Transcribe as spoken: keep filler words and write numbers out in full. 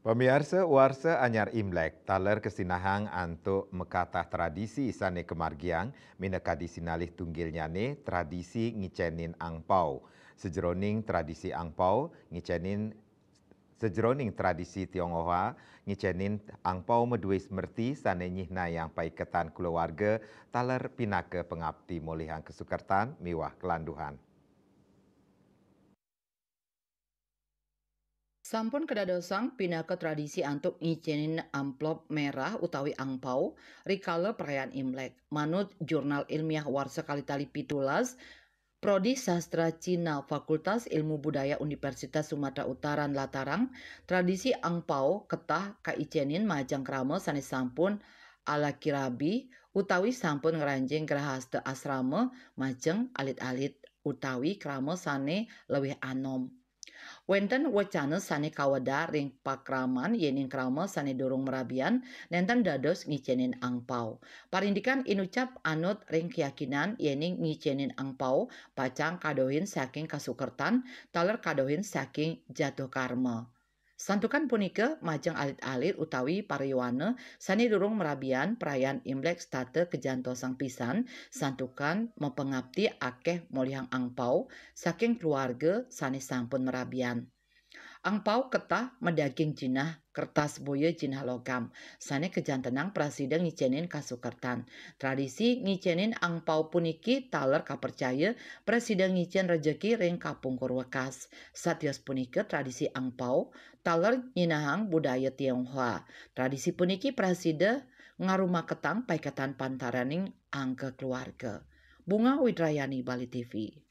Pamiarsa, warsa anyar Imlek taler kasinahang antuk makatah tradisi sane kamargiang, minakadi sinalih tunggilnyane tradisi ngicenin angpau. Sajeroning tradisi angpau ngicenin Sajeroning tradisi Tionghoa, ngicenin angpau madue smerti sane nyihnayang paiketan kulawarga taler pinaka pangapti molihang kasukertan miwah kalanduhan. Sampun kadadosang pinaka tradisi antuk ngicenin amplop merah utawi angpau rikala perayaan Imlek. Manut Jurnal Ilmiah Warsa Kalitali pitulas, Prodi Sastra Cina Fakultas Ilmu Budaya Universitas Sumatera Utara nlatarang, tradisi angpau ketah kaicenin majeng krama sane sampun alaki rabi utawi sampun ngranjing grahasta asrama majeng alit-alit utawi krama sane lewih anom. Wenten wecana sane kawedar ring pakraman yening krama sane durung marabian nenten dados ngicenin angpau. Parindikan inucap anut ring keyakinan yening ngicenin angpau pacang kadohin saking kasukertan taler kadohin saking jatuh karma. Santukan punika majeng alit-alit utawi para yowana sane durung marabian perayaan Imlek setata kajantosang pisan, santukan mapangapti akeh molihang angpau saking keluarga sane sampun marabian. Angpau ketah madaging jinah kertas boya jinah logam, sane kajantenang prasida ngicenin kasukertan. Tradisi ngicenin angpau puniki taler kapercaya prasida ngicen rejeki ring kapungkur wekas. Satios punika tradisi angpau taler nyinahang budaya Tionghoa. Tradisi puniki prasida ngarumaketang paiketan pantaraning angga keluarga. Bunga Widrayani, Bali T V.